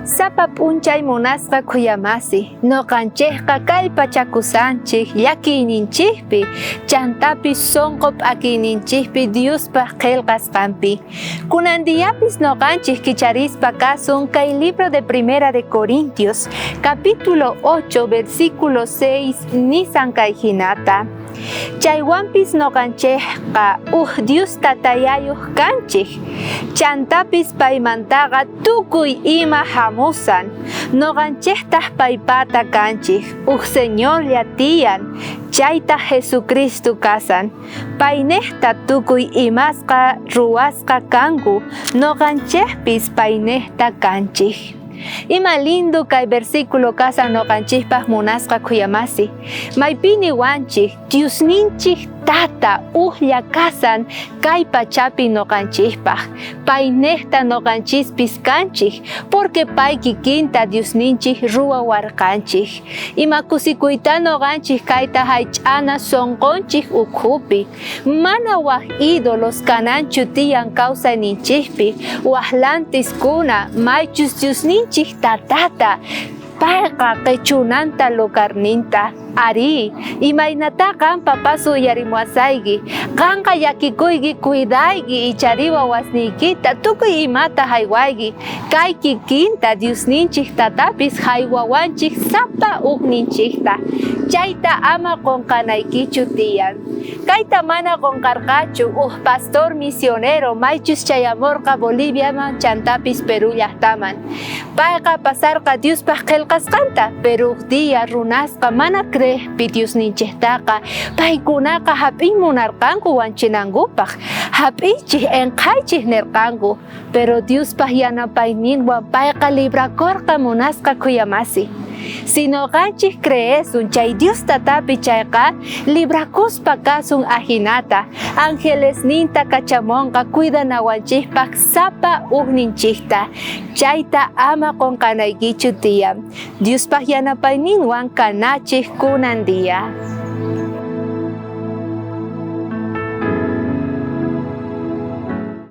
Sapa p'unchay munasqa khuyamasi, noqanchejqa kallpachakusanchej llakiyninchejpi, chantapis sonqo p'akiyninchejpi Diospaj qhelqasqanpi. Kunan diapis noqanchej kicharispa kasun kay libro de Primera de Corintios, capítulo 8, versículo 6, nisan kay jinata. Chaywanpis noqanchejqa uj Dios Tatayayoj kanchej, chantapis paymantaqa tukuy ima jamusan. Noqanchejtaj paypata kanchej, uj Señorlla tiyan, chaytaj Jesucristo kasan. Paynejta tukuy imasqa ruwasqa kanku, noqanchejpis paynejta kanchej. Ima lindo kay versículo kasan noqanchejpaj munasqa khuyamasi. Maypi niwanchej Diosninchej Tata ujlla kasan kay pachapi noqanchejpaj, paynejta noqanchispis kanchej, porque pay kikinta Diosninchej ruwawarqanchej. Ima kusikuyta noqanchej kayta jaych'ana sonqonchej ukhupi. Mana waj ídolos kananchu tiyan kawsayninchejpi, waj lantiskuna, maychus Diosninchej Tatata, payqa qechunanta lugarninta. Arí, imaynatá qan papasu uyarimuwasayki, qanqa llakikuyki, cuidayki, icharí wawasniykita, tukuy imata jaywayki, kay kikinta Diosninchej Tatapis jaywawanchej sapa ujninchejta. Chayta ama qonqanaykichu tiyan. Kayta mana qonqarqachu uj pastor misionero maychus chayamorqa Boliviaman chantapis Perú llajtaman. Payqa pasarqa Diospaj qhelqasqanta, pero uj día runasqa mana creejpi Diosninchejtaqa paykunaqa jap'iy munarqanku wanchinankupaj. Jap'iychej, enqhaychej nerqanku, pero Diospaj yanapayninwan payqa librakorqa munasqa khuyamasi. Si noqanchej creesun chay Dios Tatapi chayqa, librakuspa kasun ajinata, angelesninta kachamonqa cuidanawanchejpaj sapa ujninchejta. Chayta ama qonqanaykichu tiyan. Diospaj yanapayninwan kanachej kunan día.